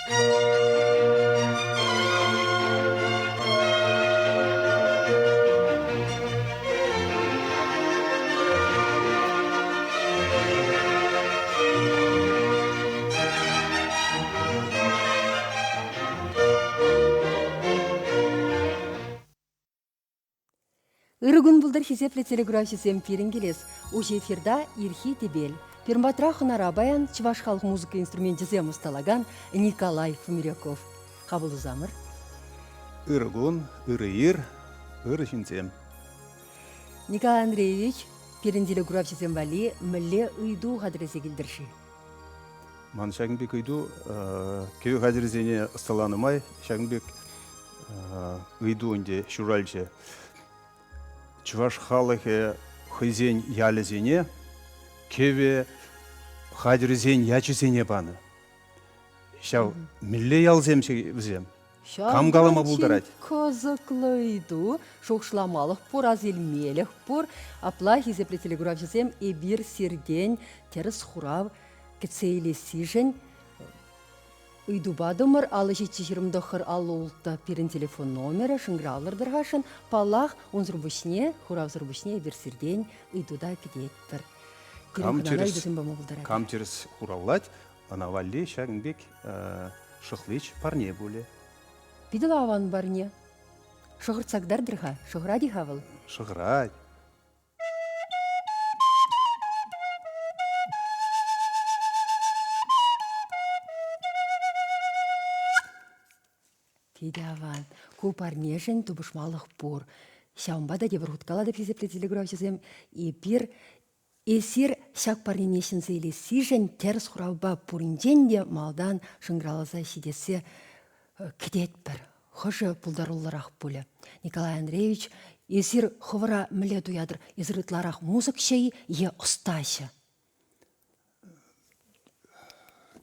Ырӑ кун пултӑр, хисеплӗ телекуравҫӑсем, пирӗн килес уҫӑ эфирта Ирхи тӗпел. Пирӗн хӑнара паян чӑваш халӑх музыка инструменчӗсем ӑсталакан Николай Фомиряков. Хапӑлласамӑр. Ырӑ кун, ырӑ ир, ырӑ ҫынсем. Николай Андреевич, пирӗн телекуравҫӑсем валли мӗнле ыйту хатӗрлесе килтӗр-ши? Ман ҫакӑн пек ыйту кӗвӗ хатӗрӗсене ӑсталанӑ май ҫакӑн пек ыйту ӗнтӗ ҫуралчӗ. Чӑваш халӑхӗ хӑйсен ялӗсене кӗвӗ хатӗрӗсен ячӗсене панӑ. Ҫав мӗнле ялсем вӗсем? Кам калама пултарать? Кӑсӑклӑ ыйту. Шухӑшламалӑх пур, ас илмелӗх пур. Апла, хисеплӗ телекуравҫӑсем, эпир сиртен тӗрӗс хурав кӗтсе илессишӗн ыйту патӑмӑр. 57 29 56 пирӗн телефон номерӗ шӑнкӑравлӑр тӑрхашӑн. Паллах, унсӑр пуҫне, хуравсӑр пуҫне эпир сиртен ыйту та кӗтетпӗр. Кам тӗрӗс, кам тӗрӗс хуравлать, Ӑна валли ҫакӑн пек шӑхлич парне пулӗ. Питӗ аван парне. Шӑхӑртса кӑтартӑр-ха. Шӑхӑрать-и-ха вӑл? Шӑхӑрать. Питӗ аван. Ку парнешӗн тупӑшмалӑх пур. Ҫавӑнпа та тепӗр хут калатӑп, хисеплӗ телекуравҫӑсем, эпир Эсир ҫак парнене ҫӗнсе илессишӗн тӗрӗс хуравпа пуринчен те малтан шӑнкӑравласа ҫитессе кӗтетпӗр. Хӑшӗ пултаруллӑрах пулӗ. Николай Андреевич, эсир хӑвӑра мӗнле туятӑр? Эсир ытларах мусӑкҫӑ-и е ӑстаҫӑ?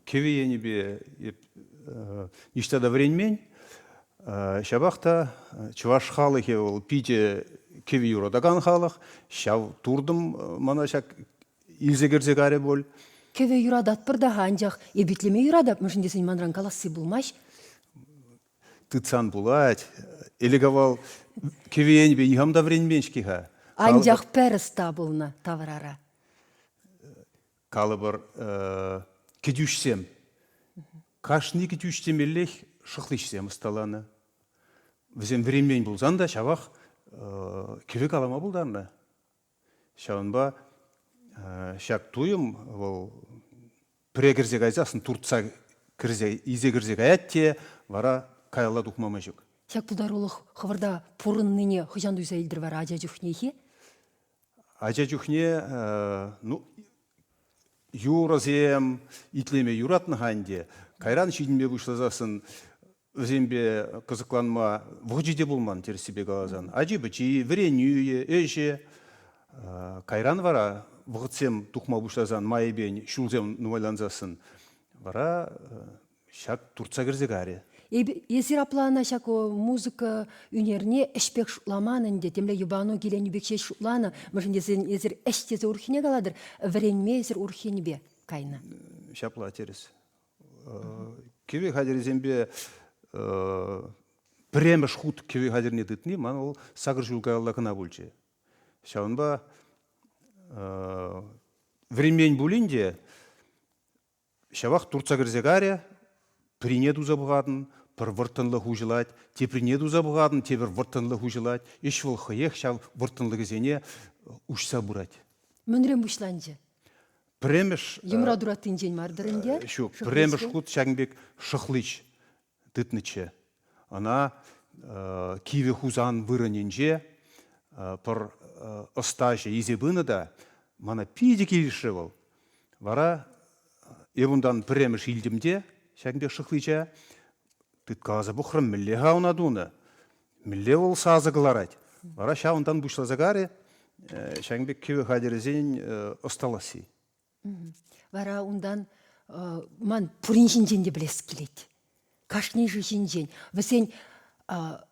Кӗвӗ енӗпе эп ниҫта та вӗренмен. Ҫапах та чӑваш халӑхӗ вӑл питӗ кӗвӗ юратакан халӑх. Ҫав туртӑм мана ҫак илсе кӗрсе карӗ пуль. Кӗвӗ юрататпӑр та-ха, анчах эп итлеме юратап, мӗншӗн тесен манран каласси пулмасть. Тытсан пулать. Ӗлӗк-авал кӗвӗ енӗпе никам та вӗренмен-ҫке-ха. Анчах пӗр ӑста пулнӑ таврара. Калӑпӑр, кӗтӳҫсем. Кашни кӗтӳҫ темеллех шӑхличсем ӑсталанӑ. Вӗсем вӗренмен пулсан та ҫавах кӗвӗ калама пултарнӑ. Ҫавӑнпа ҫак туйӑм вӑл пӗре кӗрсе кайсассӑн туртса кӗрсе илсе кӗрсе каять те вара каялла тухма май ҫук. Ҫак пултарулӑх хӑвӑрта пурӑннине хӑҫан туйса илтӗр вара ача чухнехи? Ача чухне ну, юрӑсем итлеме юратнӑ-ха ӗнтӗ. Кайран ҫитӗнме пуҫласассӑн вӗсемпе кӑсӑкланма вӑхӑчӗ те пулман, тӗрӗссипе каласан. Ачи-пӑчи, вӗренӳ, ӗҫӗ. Кайран вара вӑхӑтсем тухма пуҫласан майӗпен ҫулсем нумайлансассӑн вара ҫак туртса кӗрсе карӗ. Эсир апла ӑна ҫак музыка ӳнерне ӗҫ пек шутламан ӗнтӗ, темле йӑпану киленӳ пек ҫеҫ шутланӑ. Мӗншӗн тесен эсир ӗҫ тесе урӑххине калатӑр, вӗренме эсир урӑх енӗпе кайнӑ. Ҫапла, тӗрӗс. Кӗвӗ хатӗрӗсемпе пӗрремӗш хут кӗвӗ хатӗрне тытни ман вӑл сакӑр ҫул каялла кӑна пулчӗ. Ҫавӑнпа вӗренмен пулин те Ҫавах туртса кӗрсе карӗ, пӗрине туса пӑхатӑн, пӗр вӑрттӑнлӑх уҫӑлать, теприне туса пӑхатӑн, тепӗр вӑрттӑнлӑх уҫӑлать. Ӗҫ вӑл хӑех ҫав вӑрттӑнлӑхӗсене уҫса пырать. Мӗнрен пуҫланчӗ? Пӗрремӗш Йӑмра тураттинчен мар-тӑр ӗнтӗ? Ҫук, пӗрремӗш хут ҫакӑн пек шӑхлич тытнӑччӗ. Ӑна Кивӗ Хусан вырӑнӗнче пӗр ӑстаҫӑ илсе пынӑ та мана питӗ килӗшрӗ вӑл. Вара эп унтан пӗрремӗш илтӗм те ҫакӑн пек шӑхлича тыткаласа пӑхрӑм, мӗнле-ха ӑна тунӑ, мӗнле вӑл сасӑ кӑларать. Вара ҫавӑнтан пуҫласа карӗ ҫакӑн пек кӗвӗ хатӗрӗсен ӑсталасси. Вара унтан ман пурин ҫинчен те пӗлес килет. Кашнийӗшӗ ҫинчен. Вӗсен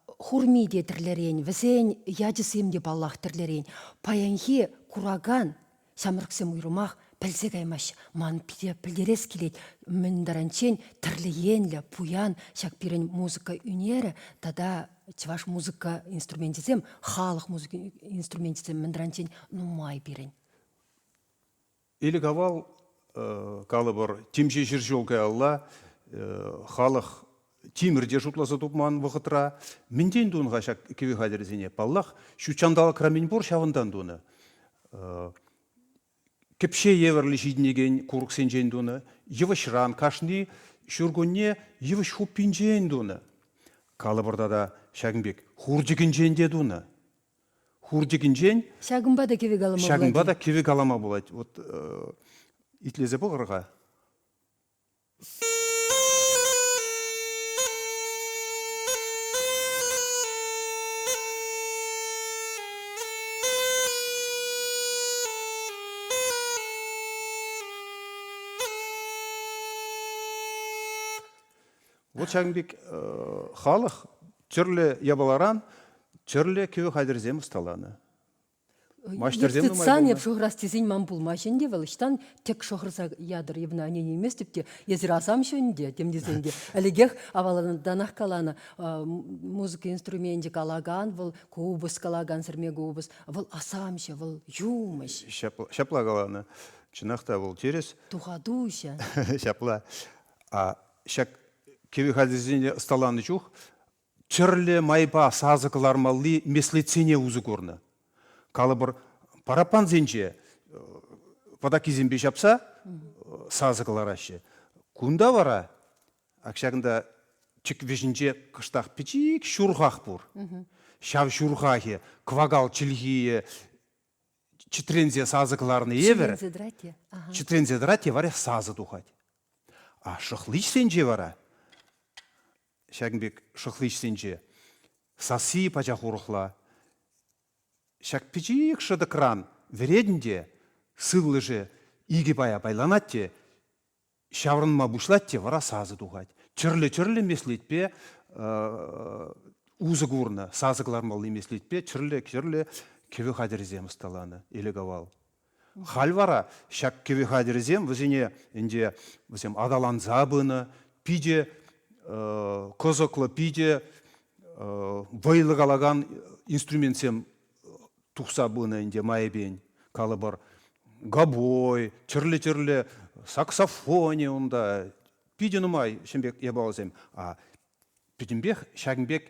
хурми те тӗрлӗрен, вӗсен ячӗсем те паллах тӗрлӗрен. Паянхи куракан ҫамрӑксем уйрӑмах. пӗлсе каймаҫҫӗ. Ман питӗ пӗлтерес килет, мӗн таранччен тӗрлӗ енлӗ, пуян ҫак пирӗн музыка ӳнерӗ тата чӑваш музыка инструменчӗсем, халӑх музыка инструменчӗсем мӗн таранччен нумай пирӗн. Ӗлӗк-авал, калӑпӑр, темиҫе ҫӗр ҫул каялла халӑх тимӗр те шутласа тупман вӑхӑтра мӗнтен тунӑ-ха ҫак кӗвӗ хатӗрӗсене? Паллах, ҫут ҫанталӑкра мӗн пур ҫавӑнтан тунӑ. Кӗпҫе евӗрлӗ ҫитӗнекен курӑксенчен тунӑ, йывӑҫран кашни ҫуркунне йывӑҫ хуппинчен тунӑ. Калӑпӑр тата ҫакӑн пек хурчӑкӗнчен те тунӑ. Хурчӑкӗнчен Ҫакӑнпа та кӗвӗ калама ҫакӑнпа пулать. та кӗвӗ калама пулать. Вот итлесе пӑхӑр-ха. Вот ҫакӑн пек халӑх тӗрлӗ япаларан тӗрлӗ кӗвӗ хатӗрӗсем ӑсталанӑ. Маҫтӑрсем нумай Тытсан пулнӑ. эп шӑхӑрас тесен ман пулмасть ӗнтӗ вӑл. Ӑҫтан тӗк шӑхӑрса ятӑр Ивна ӗненейместӗп те. Эсир асамҫӑ ӗнтӗ, тем тесен те. Ӗлӗкех аваллантанах каланӑ музыка инструменчӗ калакан вӑл, купӑс калакан сӗрме купӑс. Вӑл асамҫӑ, вӑл юмӑҫ. Ҫапла каланӑ. Чӑнах та вӑл тӗрӗс. Тухатуҫӑ. Ҫапла. А ҫак кӗвӗ хатӗрӗсене ӑсталанӑ чух тӗрлӗ майпа сасӑ кӑлармалли меслетсене усӑ курнӑ. Калӑпӑр, параппансенче патаккисемпе ҫапса сасӑ кӑлараҫҫӗ. Кунта вара ак ҫакӑнта чӗк вӗҫӗнче кӑштах пӗчик ҫурхах пур. Ҫав ҫурхахӗ кӑвакал чӗлхийӗ чӗтренсе сасӑ кӑларнӑ евӗр Чӗтренсе тӑрать те. Чӗтренсе тӑрать те вара сасӑ тухать. А шӑхличсенче вара ҫакӑн пек шӑхличсенче сасси пачах урӑхла. Ҫак пӗчик шӑтӑкран вӗретӗн те сывлӑшӗ икӗ пая пайланать те ҫаврӑнма пуҫлать те вара сасӑ тухать. Тӗрлӗ-тӗрлӗ меслетпе усӑ курнӑ, сасӑ кӑлармалли меслетпе тӗрлӗ-тӗрлӗ кӗвӗ хатӗрӗсем ӑсталанӑ ӗлӗк-авал. Халь вара ҫак кӗвӗ хатӗрӗсем вӗсене ӗнтӗ вӗсем аталанса пынӑ, питӗ кӑсӑклӑ, питӗ вӑйлӑ калакан инструментсем тухса пынӑ ӗнтӗ майӗпен. Калӑпӑр, гобой, тӗрлӗ-тӗрлӗ саксофонӗ унта, питӗ нумай ҫын пек япаласем. А пӗтӗмпех ҫакӑн пек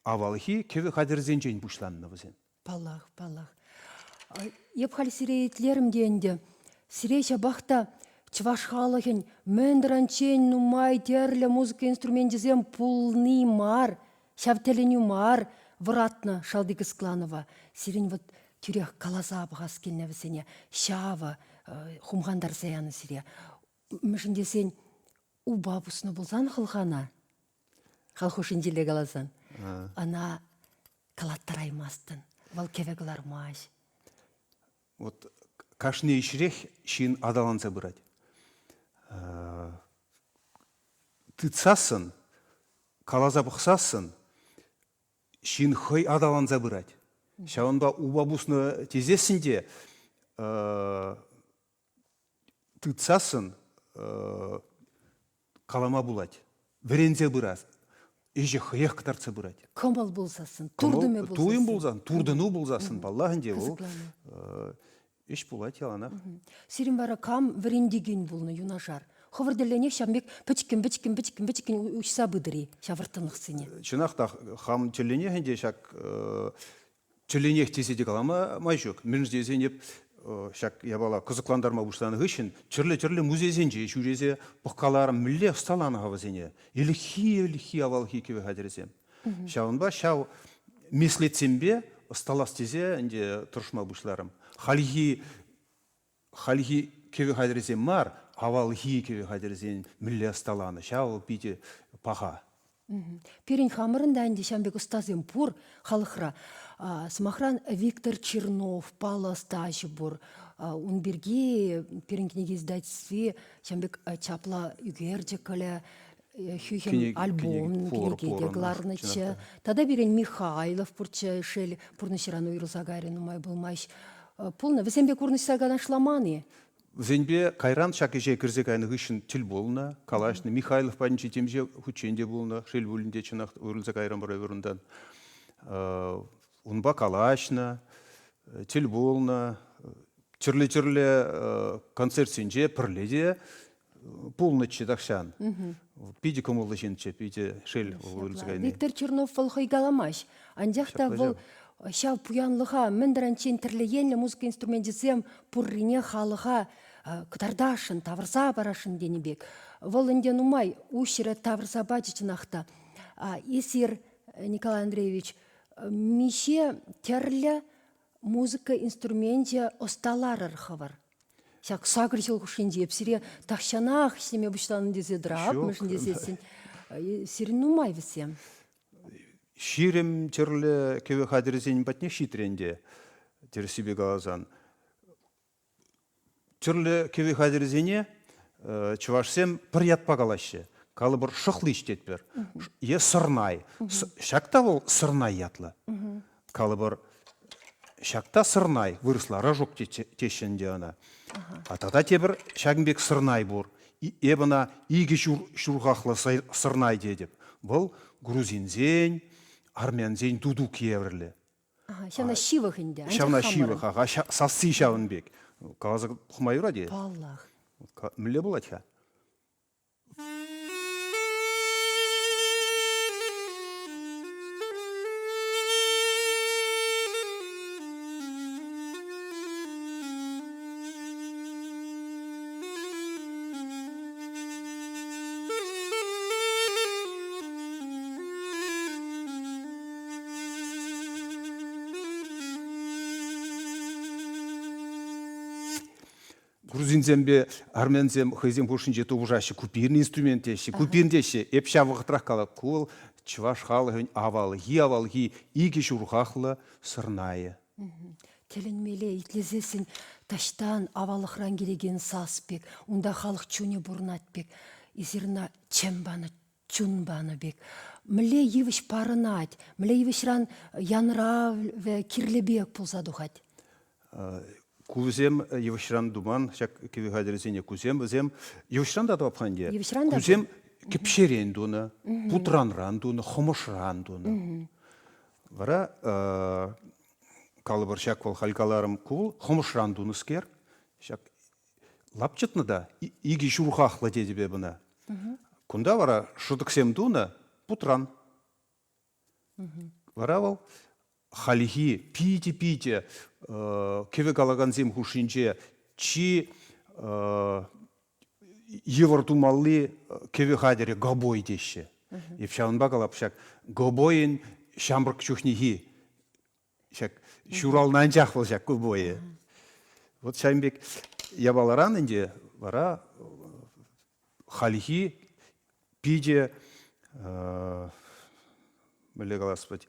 авалхи кӗвӗ хатӗрӗсенчен пуҫланнӑ вӗсем. Паллах, паллах. Эп халь сире итлерӗм те ӗнтӗ. Сире ҫапах та чӑваш халӑхӗн мӗн таранччен нумай тӗрлӗ музыка инструменчӗсем пулни мар, ҫав тӗлӗнӳ мар вӑратнӑ шалти кӑсӑкланӑва. Сирӗн вот тӳрех каласа пӑхас килнӗ вӗсене. Ҫавӑ хумхантарса янӑ сире. Мӗншӗн тесен упа пуснӑ пулсан хӑлхана, хал хушшинчелле каласан, ӑна калаттараймастӑн, вӑл кӗвӗ кӑлармасть. Вот кашни ӗҫрех ҫын аталанса пырать. Тытсассӑн, каласа пӑхсассӑн ҫын хӑй аталанса пырать. Ҫавӑнпа упа пуснӑ тесессӗн те тытсассӑн калама пулать. Вӗренсе пырас. Ӗҫӗ хӑех кӑтартса пырать. Кӑмӑл пулсассӑн, туртӑмӗ пулсассӑн. Туйӑм пулсан, туртӑну пулсассӑн, паллах ӗнтӗ вӑл ӗҫ пулать яланах. Сирӗн вара кам вӗрентекен пулнӑ юнашар? Хӑвӑр тӗллӗнех ҫавӑн пек пӗчӗккӗн-пӗчӗккӗн пӗчӗккӗн-пӗчӗккӗн уҫса пытӑр-и ҫав вӑрттӑнлӑхсене? Чӑнах та, хам тӗллӗнех ӗнтӗ ҫак тӗлӗнех тесе те калама май ҫук. Мӗншӗн тесен эп ҫак япала кӑсӑклантарма пуҫланӑ хыҫҫӑн тӗрлӗ-тӗрлӗ музейсенче ҫӳресе пӑхкаларӑм, мӗнле ӑсталанӑ-ха вӗсене. Ӗлӗкхи, ӗлӗкхи авалхи кӗвӗ хатӗрӗсем. Ҫавӑнпа ҫав меслетсемпе ӑсталас тесе ӗнтӗ тӑрӑшма пуҫларӑм. Хальхи хальхи кӗвӗ хатӗрӗсем мар, авалхи кӗвӗ хатӗрӗсен мӗнле ӑсталанӑ, ҫав питӗ паха. Пирӗн хамӑрӑн та ӗнтӗ ҫавӑн пек ӑстасем пур халӑхра. Сӑмахран, Виктор Чернов паллӑ ӑстаҫӑ пур. Ун пирки пирӗн кӗнеке издательстви ҫавӑн пек чаплӑ ӳкерчӗклӗ хӳхӗм альбом кӗнеке те кӑларнӑччӗ. Тата пирӗн Михайлов пурччӗ, шел, пурнӑҫран уйрӑлса кайрӗ нумай пулмасть. Пулнӑ. Вӗсемпе курнӑҫса канашламан-и? Вӗсемпе кайран ҫак ӗҫе кӗрсе кайнӑ хыҫҫӑн тӗл пулнӑ, калаҫнӑ. Михайлов патӗнче темиҫе хутчен те пулнӑ. Шел пулин те, чӑнах уйрӑлса кайрӑмӑр эпир унтан. Унпа калаҫнӑ, тӗл пулнӑ. Тӗрлӗ-тӗрлӗ концертсенче пӗрле те пулнӑччӗ тахҫан. Питӗ кӑмӑллӑ ҫынччӗ, питӗ шел вӑл кайни. Виктор Чернов вӑл хӑй каламасть. Анчах та вӑл ҫав пуянлӑха мӗн таранччен тӗрлӗ енлӗ музыка инструменчӗсем пуррине халӑха кӑтартасшӑн, тавӑрса парасшӑн тенӗ пек. Вӑл ӗнтӗ нумай уҫрӗ, тавӑрса пачӗ чӑнах та. Эсир, Николай Андреевич, миҫе тӗрлӗ музыка инструменчӗ ӑсталарӑр хӑвӑр? Ҫак сакӑр ҫул хушшинче эп сире тахҫанах ӗҫлеме пуҫланӑ тесе тӑрап, мӗншӗн тесессӗн сирӗн нумай вӗсем. 20 тӗрлӗ кӗвӗ хатӗрӗсен патнех ҫитрӗ ӗнтӗ, тӗрӗссипе каласан. Тӗрлӗ кӗвӗ хатӗрӗсене чӑвашсем пӗр ятпа калаҫҫӗ. Калӑпӑр, шӑхлич тетпӗр е сӑрнай. Ҫак та вӑл сӑрнай ятлӑ. Калӑпӑр, ҫак та сӑрнай, вырӑсла рожок теҫҫӗ ӗнтӗ ӑна. А тата тепӗр ҫакӑн пек сӑрнай пур. Эп ӑна икӗ ҫурхахлӑ сӑрнай тетӗп. Вӑл грузинсен, армянсен дудук евӗрлӗ. Ҫавна ҫывӑх ӗнтӗ. Ҫавна ҫывӑх, аха, сасси ҫавӑн пек. Каласа пӑхма юрать-и? Паллах. Мӗнле пулать-ха? Грузинсемпе армянсем хӑйсем хушшинче тупӑшаҫҫӗ. Ку пирӗн инструмент теҫҫӗ, ку пирӗн теҫҫӗ. Эп ҫав вӑхӑтрах калап, ку вӑл чӑваш халӑхӗн авалхи-авалхи икӗ ҫурхахлӑ сӑрнайӗ. Тӗлӗнмелле итлесессӗн таҫтан аваллӑхран килекен сас пек, унта халӑх чунӗ пурӑнать пек. Эсир ӑна чӗм панӑ, чун панӑ пек. Мӗнле йывӑҫ парӑнать, мӗнле йывӑҫран янравӗ кирлӗ пек пулса тухать? Ку вӗсем йывӑҫран туман ҫак кӗвӗ хатӗрӗсене. Кусем вӗсем йывӑҫран та тӑвап-ха ӗнтӗ. Йывӑҫран та Кусем кӗпҫерен тунӑ, путранран тунӑ, хӑмӑшран тунӑ. Вара калӑпӑр ҫак вӑл халь каларӑм, ку вӑл хӑмӑшран тунӑскер. Ҫак лапчӑтнӑ та икӗ ҫурхахлӑ тетӗп эп ӑна. Кунта вара шӑтӑксем тунӑ путран. Вара вӑл хальхи питӗ-питӗ кӗвӗ калакансем хушшинче чи йывӑр тумалли кӗвӗ хатӗрӗ гобой теҫҫӗ. Эп ҫавӑнпа калап ҫак гобойӗн ҫамрӑк чухнехи ҫак ҫуралнӑ анчах вӑл ҫак гобойӗ. Вот ҫавӑн пек япаларан ӗнтӗ вара хальхи питӗ мӗнле калас пулать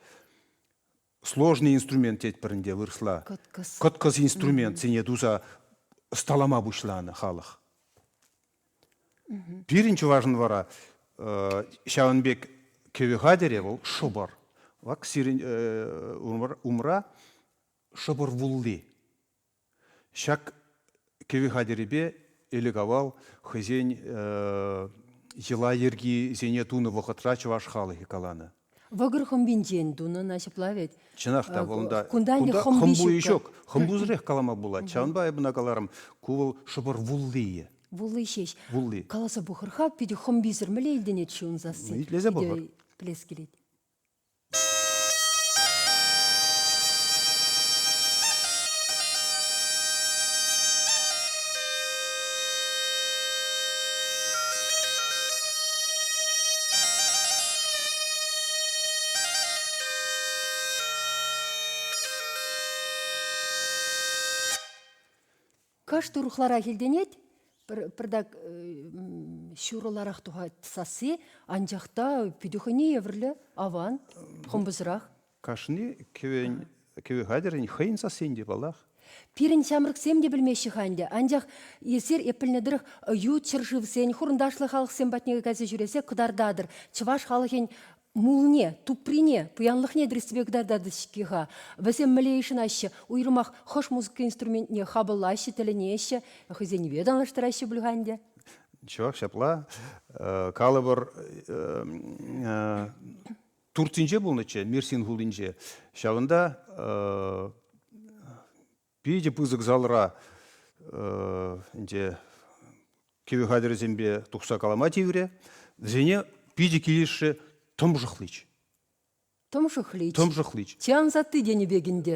сложный инструмент тетпӗр ӗнтӗ вырӑсла. Кӑткӑс. Кӑткӑс инструментсене туса ӑсталама пуҫланӑ халӑх. Пирӗн чӑвашӑн вара ҫавӑн пек кӗвӗ хатӗрӗ вӑл шӑпӑр. Вак сирӗн умра шӑпӑр вулли. Ҫак кӗвӗ хатӗрӗпе ӗлӗк-авал хӑйсен йӑла-йӗркисене тунӑ вӑхӑтра чӑваш халӑхӗ каланӑ. Вӑкӑр хӑмпинчен тунӑ ӑна ҫапла вӗт. Чӑнах та, вӑл унта Кунта ӗнтӗ кунта хӑмпи хӑмпуйӗ ҫуккӑ. ҫук. Хӑмпусӑрех калама пулать. Ҫавӑнпа эп ӑна каларӑм, ку вӑл шӑпӑр вуллийӗ. Вулли ҫеҫ. Вулли. Каласа пӑхӑр-ха, питӗ хӑмписӗр мӗнле илтӗнет-ши ун сасси? Ну, итлесе пӑхӑр. Питӗ пӗлес килет. Кӑшт урӑхларах илтӗнет, пӗртак ҫурӑларах тухать сасси, анчах та питӗ хӑйне евӗрлӗ, аван, хӑмпӑсӑрах. Кашни кӗвӗн, кӗвӗ хатӗрӗн хӑйӗн сасси ӗнтӗ, паллах. Пирӗн ҫамрӑксем те пӗлмеҫҫӗ-ха ӗнтӗ, анчах эсир, эп пӗлнӗ тӑрӑх, ют ҫӗршывсен, хурӑнташлӑ халӑхсем патне кайса ҫӳресе кӑтартатӑр чӑваш халӑхӗн. мулне, туприне, пуянлӑхне тӗрӗссипе кӑтартатӑҫ-ҫке-ха. Вӗсем мӗнле йышӑнаҫҫӗ? Уйрӑмах хӑш музыка инструментне хапӑллаҫҫӗ, тӗлӗнеҫҫӗ, хӑйсеннипе танлаштараҫҫӗ пуль-ха ӗнтӗ. Чӑваш ҫапла. Калӑпӑр, Турцинче пулнӑччӗ, Мерсин хулинче. Ҫавӑнта питӗ пысӑк залра ӗнтӗ кӗвӗ хатӗрӗсемпе тухса калама тиврӗ. Вӗсене питӗ килӗшрӗ тӑмшӑхлич. Тӑмшӑхлич. Тӑмшӑхлич. Чи ансатти тенӗ пек ӗнтӗ.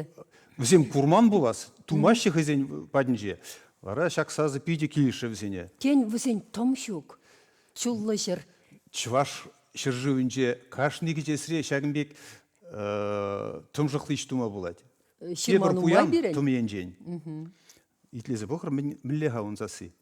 Вӗсем курман пулас, тумаҫҫӗ хӑйсен патӗнче. Вара ҫак сасӑ питӗ килӗшрӗ вӗсене. Тен, вӗсен тӑм ҫук, чуллӑ ҫӗр. Чӑваш ҫӗршывӗнче кашни кӗтесре ҫакӑн пек тӑмшӑхлич тума пулать. Ҫырма Тепӗр нумай пуян пирӗн. тӑм енчен. Итлесе пӑхӑр, мӗнле-ха ун сасси?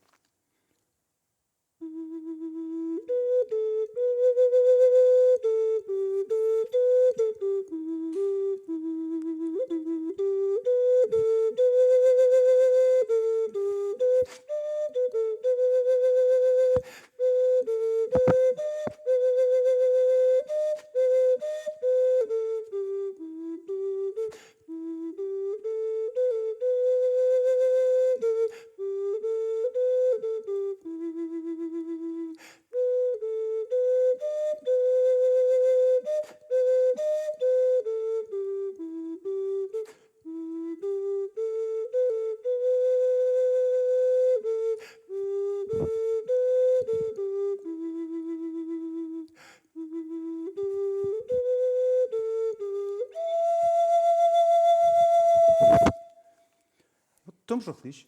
Тӑмшӑхлиҫ.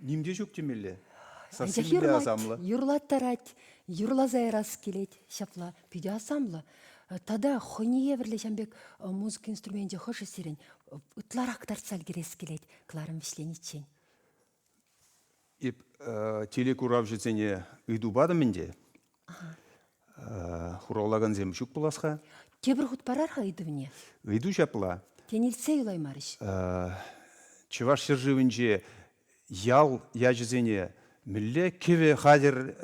Ним те ҫук темелле. Сасси Анчах мӗнле юрлать, асамлӑ. юрлаттарать, юрласа ярас килет. Ҫапла, питӗ асамлӑ. Тата хӑйне евӗрлӗ ҫам пек музыка инструменчӗ хӑшӗ сирӗн ытларах тартса ӗлкӗрес килет кӑларӑм вӗҫлениччен? Эп телекуравҫӑсене ыйту патӑм ӗнтӗ. Хуравлакансем ҫук пулас-ха. Тепӗр хут парар-ха ыйтӑвне. Ыйту ҫапла. Тен, илтсе юлаймарӗҫ. Чӑваш ҫӗршывӗнче ял ячӗсене мӗнле кӗвӗ хатӗр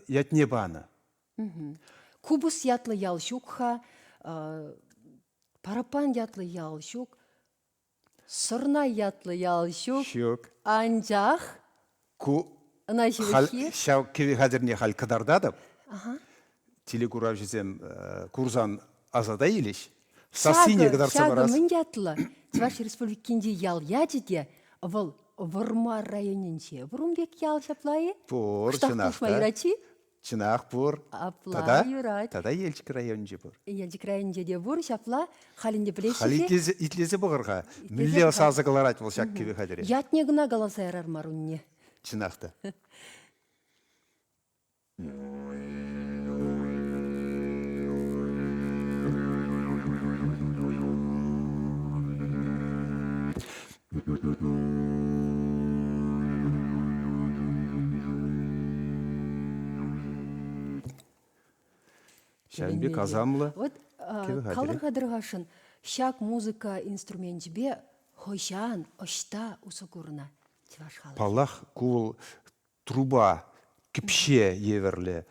ятне панӑ? Купӑс ятлӑ ял ҫук-ха, Параппан ятлӑ ял ҫук, Сӑрнай ятлӑ ял ҫук. Ҫук. Анчах Ку ӑна халь ҫывӑххи. ҫав кӗвӗ хатӗрне халь кӑтартатӑп. Телекуравҫӑсем курсан асата илӗҫ. Сассине Ҫакӑ, кӑтартса ҫакӑ парас. мӗн ятлӑ? Чӑваш Республикинчи ял ячӗ те вӑл Вӑрмар районӗнче. Пур ун пек ял ҫапла-и? Пур, Кӑштах чӑнах пулӑшма та. юрать-и? Чӑнах пур. Апла Тата, юрать. тата Елчӗк районӗнче пур. Елчӗк районӗнче те пур, ҫапла. Халь ӗнтӗ Халь пӗлеҫҫӗ-ши? итлесе, итлесе пӑхӑр-ха. Итлесе Мӗнле пӑхар. сасӑ кӑларать вӑл ҫак кӗвӗ хатӗре? Ятне кӑна каласа ярар мар унне. Чӑнах та. Ҫавӑн пек асамлӑ Вот калӑр-ха тӑрӑхашӑн, ҫак музыка инструменчӗпе хӑҫан, ӑҫта усӑ курнӑ чӑваш халӑхӗ? Паллах, ку вӑл труба, кӗпҫе евӗрлӗ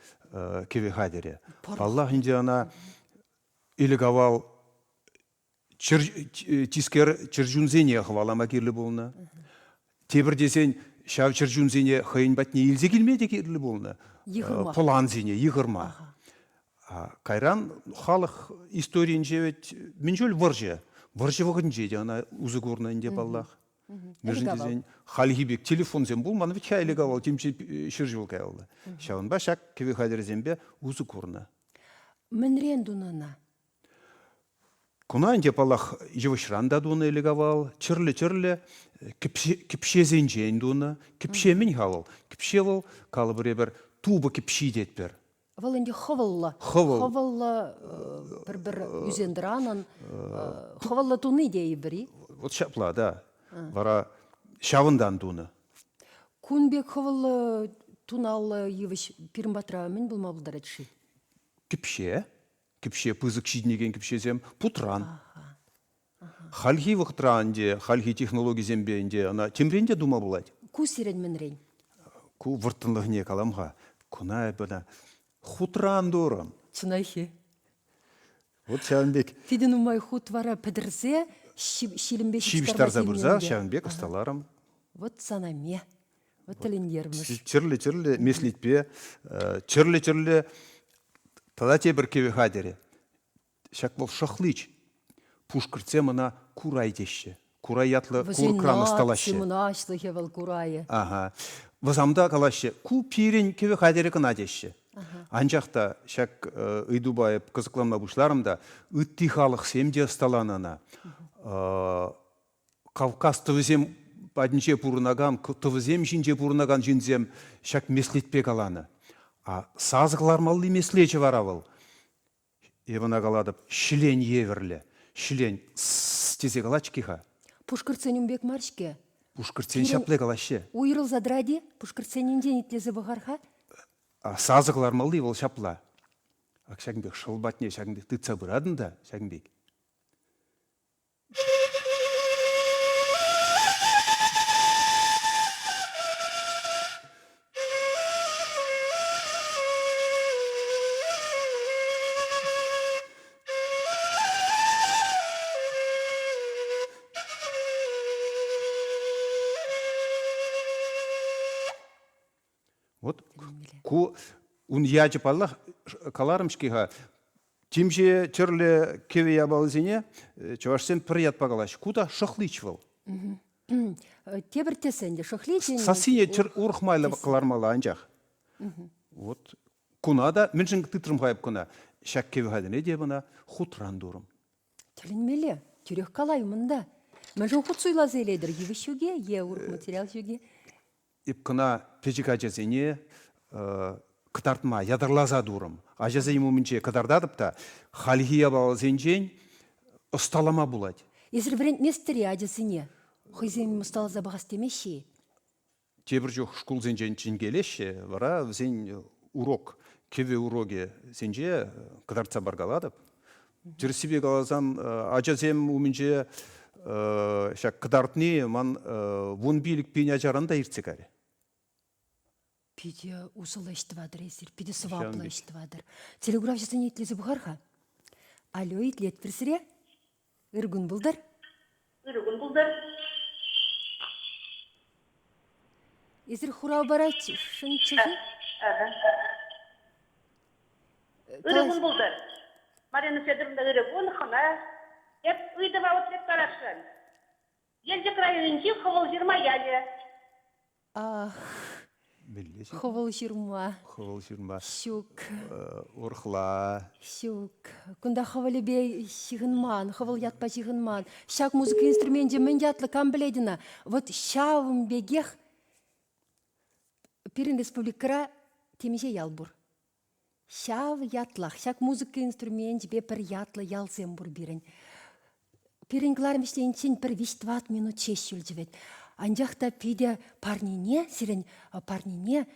кӗвӗ хатӗрӗ. Паллах ӗнтӗ ӑна ӗлӗк-авал тискер чӗрчунсене хӑвалама кирлӗ пулнӑ. Тепӗр тесен ҫав чӗрчунсене хӑйӗн патне илсе килме те кирлӗ пулнӑ. Йыхӑрма. Пӑлансене йыхӑрма. Кайран халӑх историйӗнче вӗт мӗн чуль вӑрҫӑ. Вӑрҫӑ вӑхӑтӗнче те ӑна усӑ курнӑ ӗнтӗ паллах. Мӗншӗн тесен хальхи пек телефонсем пулман вӗт-ха ӗлӗк-авал темиҫе ҫӗршыв каялла. Ҫавӑнпа ҫак кӗвӗ хатӗрӗсемпе усӑ курнӑ. Мӗнрен тунӑ ӑна? Куна ӗнтӗ, паллах, йывӑҫран та тунӑ ӗлӗк-авал, тӗрлӗ-тӗрлӗ кӗпҫесенчен тунӑ. Кӗпҫе мӗн-ха вӑл? Кӗпҫе вӑл, калӑпӑр эпир, тупӑ кӗпҫи тетпӗр. Вӑл ӗнтӗ хӑвӑллӑ. Хӑвӑл. Хӑвӑллӑ пӗр-пӗр ӳсентӑранӑн хӑвӑллӑ туни тейӗпӗр-и? Вот ҫапла, да. Вара ҫавӑнтан тунӑ. Кун пек хӑвӑллӑ туналлӑ йывӑҫ пирӗн патра мӗн пулма пултарать-ши? Кӗпҫе. Кӗпҫе, пысӑк ҫитӗнекен кӗпҫесем путран. Хальхи вӑхӑтра ӗнтӗ, хальхи технологисемпе ӗнтӗ ӑна темрен те тума пулать. Ку сирӗн мӗнрен? Ку вӑрттӑнлӑхне калам-ха. Куна эпӗ ӑна хутран турӑм. Чӑнах-и? Вот ҫавӑн пек. Питӗ нумай хут вара пӗтӗрсе ҫилӗмпе ҫыпӑҫтарса пырса ҫавӑн пек ӑсталарӑм. Вот сана ме. Вот тӗлӗнтермӗш. Тӗрлӗ-тӗрлӗ меслетпе, тӗрлӗ-тӗрлӗ тата тепӗр кӗвӗ хатӗрӗ. Ҫак вӑл шӑхлич. Пушкӑртсем ӑна курай теҫҫӗ. Курай ятлӑ курӑкран ӑсталаҫҫӗ. Мӑнаҫлӑхӗ вӑл курайӗ. Ага. Вӑсам та калаҫҫӗ, ку пирӗн кӗвӗ хатӗрӗ кӑна теҫҫӗ. Анчах та ҫак ыйтупа эп кӑсӑкланма пуҫларӑм та, ытти халӑхсем те ӑсталанӑ ӑна. Кавказ тӑвӗсем патӗнче пурӑнакан, тӑвӗсем ҫинче пурӑнакан ҫынсем ҫак меслетпе каланӑ. А сасӑ кӑлармалли меслечӗ вара вӑл Эп ӑна калатӑп, ҫӗлен евӗрлӗ. Ҫӗлен с тесе калать-ҫке-ха. Пушкӑртсен ун пек мар-ҫке. Пушкӑртсен ҫапле калаҫҫӗ. Уйрӑлса тӑрать-и? Пушкӑртсеннинчен итлесе пӑхар-ха. Сасӑ кӑлармалли вӑл ҫапла. Ак ҫакӑн пек шӑл патне ҫакӑн пек тытса пыратӑн та ҫакӑн пек. Вот ку ун ячӗ паллах каларӑм-ҫке-ха. Темиҫе тӗрлӗ кӗвӗ япалисене чӑвашсем пӗр ятпа калаҫҫӗ. Ку та шӑхлич вӑл. Тепӗр тесен те шӑхлич. Сассине урӑх майлӑ кӑлармалла анчах. Вот куна та мӗншӗн тытрӑм-ха эп кӑна? Ҫак кӗвӗ хатӗрне те ӑна хутран турӑм. Тӗлӗнмелле. Тӳрех калаймӑн та. Мӗншӗн хут суйласа илетӗр? Йывӑҫ ҫук-и е урӑх материал ҫук-и? Эп кӑна пӗчӗк ачасене кӑтартма ятарласа турӑм. Ачасен умӗнче кӑтартатӑп та хальхи япаласенчен ӑсталама пулать. Эсир вӗрентместӗр-и ачасене? Хӑйсем ӑсталаса пӑхас темеҫҫӗ-и? Тепӗр чух шкулсенчен чӗнкелеҫҫӗ, вара вӗсен урок, кӗвӗ урокӗсенче кӑтартса паркалатӑп. Тӗрӗссипе каласан, ачасем умӗнче ҫак кӑтартни ман 15 000 ачаран та иртсе кайрӗ. Питӗ усӑллӑ ӗҫ тӑватӑр эсир, питӗ сӑваплӑ ӗҫ тӑватӑр. Телеграфҫӑсене итлесе пӑхар-ха. Алло, итлетпӗр сире. Ыр кун пултӑр. Ырӑ кун пултӑр. Эсир хурав парасшӑнччӗ-ши? Ырӑ кун пултӑр. Марина Федоровна, ырӑ кун, хӑна. Эп ыйтӑва утлеттарасшӑн. Елчӗк районӗнчи Хӑвӑлҫырма ялӗ. Ах, Хӑвӑлҫырма. Хӑвӑлҫырма. Ҫук. Урӑхла. Ҫук. Кунта хӑвӑлӗпе ҫыхӑнман, хӑвӑл ятпа ҫыхӑнман. Ҫак музыка инструменчӗ мӗн ятлӑ, кам пӗлет ӑна? Вот ҫавӑн пекех пирӗн республикӑра темиҫе ял пур. Ҫав ятлах, ҫак музыка инструменчӗпе пӗр ятлӑ ялсем пур пирӗн. Пирӗн кӑларӑм ӗҫлениччен пӗр виҫ-тӑват минут ҫеҫ юлчӗ вӗт. Анчах та питӗ парнене, сирӗн парнене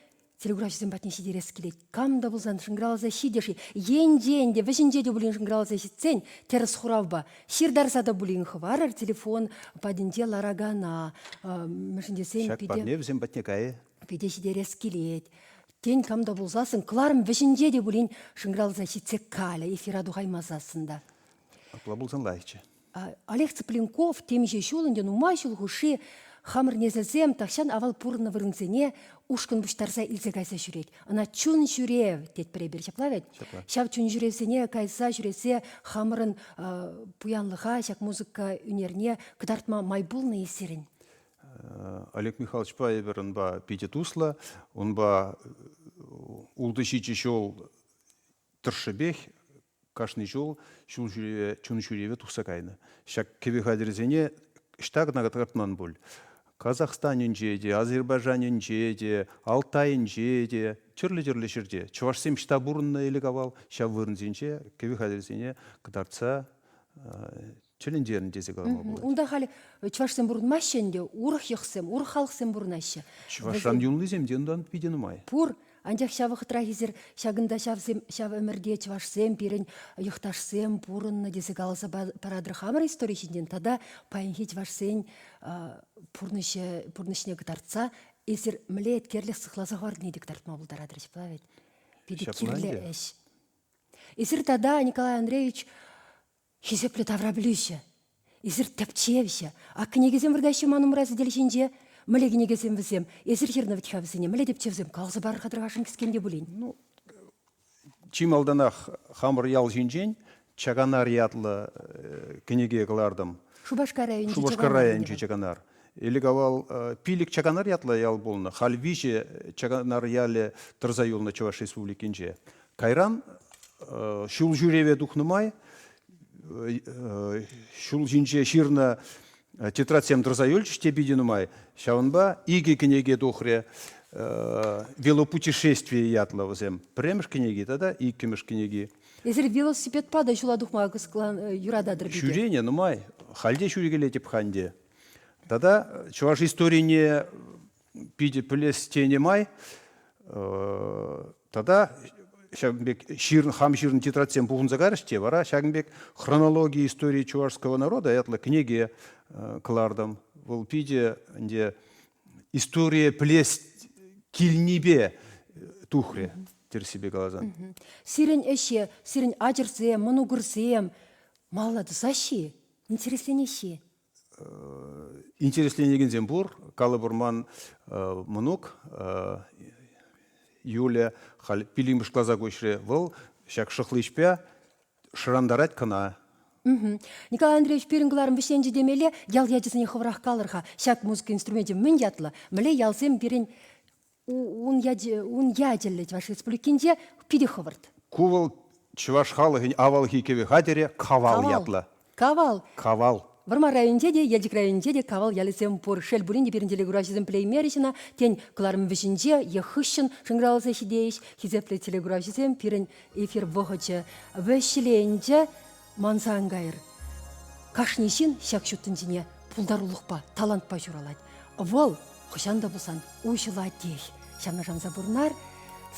телеграфҫӑсем патне ҫитерес килет. Кам та пулсан шӑнкӑравласа ҫитӗ-ши? Енчен те, вӗҫӗнче те пулин шӑнкӑравласа ҫитсен тӗрӗс хуравпа ҫыртарса та пулин хӑварӑр телефон патӗнче ларакана. Мӗншӗн тесен Ҫак питӗ парне вӗсем патне кайӗ. Питӗ ҫитерес килет. Тен, кам та пулсассӑн кӑларӑм вӗҫӗнче те пулин шӑнкӑравласа ҫитсе калӗ, эфира тухаймасассӑн та. Апла пулсан лайӑхчӗ. Олег Цыпленков темиҫе ҫул ӗнтӗ нумай ҫул хушши хамӑр несӗлсем тахҫан авал пурӑннӑ вырӑнсене ушкӑн пуҫтарса илсе кайса ҫӳрет. Ӑна чун ҫӳрев тетпӗр эпир, ҫапла вӗт? Ҫапла. Ҫав чун ҫӳревсене кайса ҫӳресе хамӑрӑн пуянлӑха, ҫак музыка ӳнерне кӑтартма май пулнӑ-и сирӗн? Олег Михайловичпа эпир унпа питӗ туслӑ. Унпа ултӑ-ҫичӗ ҫул тӑршшӗпех кашни ҫул ҫул ҫӳреве, чун ҫӳреве тухса кайнӑ. Ҫак кӗвӗ хатӗрӗсене ӑҫта кӑна кӑтартман пуль. Казахстанӗнче те, Азербайджанӗнче те, Алтайӗнче те, тӗрлӗ-тӗрлӗ ҫӗрте. Чӑвашсем ӑҫта пурӑннӑ ӗлӗк-авал, ҫав вырӑнсенче кӗвӗ хатӗрӗсене кӑтартса тӗлӗнтернӗ тесе калама пулать. Унта халь чӑвашсем пурӑнмаҫҫӗ ӗнтӗ, урӑх йӑхсем, урӑх халӑхсем пурӑнаҫҫӗ. Чӑвашран юлнисем те унтан питӗ нумай. Пур, анчах ҫав вӑхӑтрах эсир ҫакӑнта ҫавсем, ҫав ӗмӗрте чӑвашсем, пирӗн йӑхташсем пурӑннӑ тесе каласа паратӑр хамӑр истори ҫинчен тата паянхи чӑвашсен пурнӑҫӗ, пурнӑҫне кӑтартса эсир мӗнле еткерлӗх сыхласа хӑварнине те кӑтартма пултаратӑр, ҫапла вӗт? Питӗ кирлӗ ӗҫ. Эсир тата, Николай Андреевич, Хисеплӗ таврапӗлӳҫӗ, эсир тӗпчевҫӗ. Ак кӗнекесем выртаҫҫӗ ман умра сӗтел ҫинче. Мӗнле кӗнекесем вӗсем? Эсир ҫырнӑ вӗт-ха вӗсене. Мӗнле тӗпчевсем? Каласа пар-ха тӑрӑхашӑн кӗскен те пулин. Ну, чи малтанах хамӑр ял ҫинчен Чаканар ятлӑ кӗнеке кӑлартӑм. Шупашкар районӗнчи Шупашкар районӗнчи Чаканар. Ӗлӗк-авал пилӗк Чаканар ятлӑ ял пулнӑ. Халь виҫӗ Чаканар ялӗ тӑрса юлнӑ Чӑваш Республикинче. Кайран ҫул ҫӳреве тухнӑ май ҫул ҫинче ҫырнӑ тетрадьсем тӑрса юлчӗҫ те питӗ нумай. Ҫавӑнпа икӗ кӗнеке тухрӗ. «Велопутешествие» ятлӑ вӗсем. Пӗрремӗш кӗнеки тата иккӗмӗш кӗнеки. Эсир велосипедпа та ҫула тухма юрататӑр питӗ. Ҫӳренӗ нумай. Халь те ҫӳрекелетӗп-ха ӗнтӗ. Тата чӑваш историне питӗ пӗлес тенӗ май тата ҫакӑн пек ҫырнӑ, хам ҫырнӑ тетрадьсем пухӑнса карӗҫ те вара ҫакӑн пек «Хронология истории чувашского народа» ятлӑ кӗнеке кӑлартӑм. Вӑл питӗ ӗнтӗ историе пӗлес килнипе тухрӗ, тӗрӗссипе каласан. Сирӗн ӗҫе, сирӗн ачӑрсем, мӑнукӑрсем малалла тӑсаҫҫӗ-и? Интересленеҫҫӗ-и? Интересленекенсем пур. Калӑпӑр, ман мӑнук Юля халь пиллӗкмӗш класа куҫрӗ. Вӑл ҫак шӑхличпе шӑрантарать кӑна. Николай Андреевич, пирӗн кӑларӑм вӗҫленчӗ темелле. Ял ячӗсене хӑвӑрах калӑр-ха. Ҫак музыка инструменчӗ мӗн ятлӑ? Мӗнле ялсем пирӗн ун, ячӗ, ун ячӗллӗ Чӑваш Республикинче питӗ хӑвӑрт. Ку вӑл чӑваш халӑхӗн авалхи кӗвӗ хатӗрӗ кавал ятлӑ. Кавал. Кавал. Вӑрмар районӗнче те, Елчӗк районӗнче те Кавал ялӗсем пур. Шел пулин те пирӗн телекуравҫӑсем пӗлеймерӗҫ ӑна. Тен, кӑларӑм вӗҫӗнче е хыҫҫӑн шӑнкӑравласа ҫитейӗҫ. Хисеплӗ телекуравҫӑсем, пирӗн эфир вӑхӑчӗ вӗҫленчӗ. Манса ан кайӑр. Кашни ҫын ҫак ҫут тӗнчене пултарулӑхпа, талантпа ҫуралать. Вӑл хӑҫан та пулсан уҫӑлатех. Ҫавна шанса пурӑнар,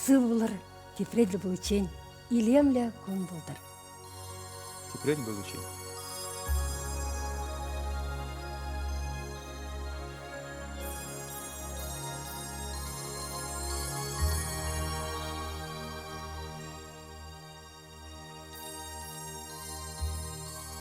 сывлӑр, тепре тӗл пуличчен илемлӗ кун пултӑр. Тепре тӗл пуличчен.